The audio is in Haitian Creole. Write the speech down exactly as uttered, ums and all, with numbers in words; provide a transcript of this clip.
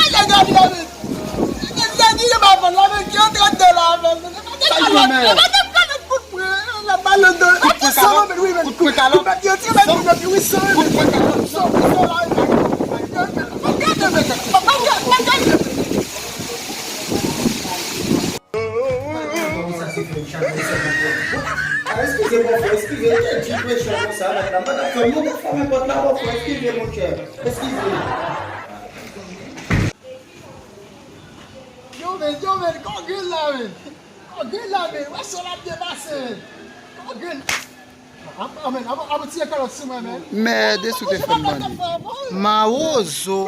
Ay, nèg la vin avè. Nèg la di yo pa vann la, men ki antre de la avè. Ay, yo, men. Yo pa gen kalòt kout pwen, la balon de. Kout pwen kalòt. Kout pwen kalòt. Yo tire men yo depi wi san. Kout pwen kalòt. San, san la. Gade, men. Gade, men. Kòman sa se fè yon chat konsa, monchè? Ah, eskize, bòfrè, eskize. Ou te di presyon konsa, mèt la. Mwen t ap fè, mwen t ap fèmen pòt la, bòfrè, eskize, monchè. Eskize. Yo, men, yo, men, kò grenn la, men. Kò grenn la, men. Wè, sòl ap depase, men. Kò grenn. Ap, ap, ap, ap tire kalòt sou mwen, men. Mède si w te fè m bandi. Mawozo.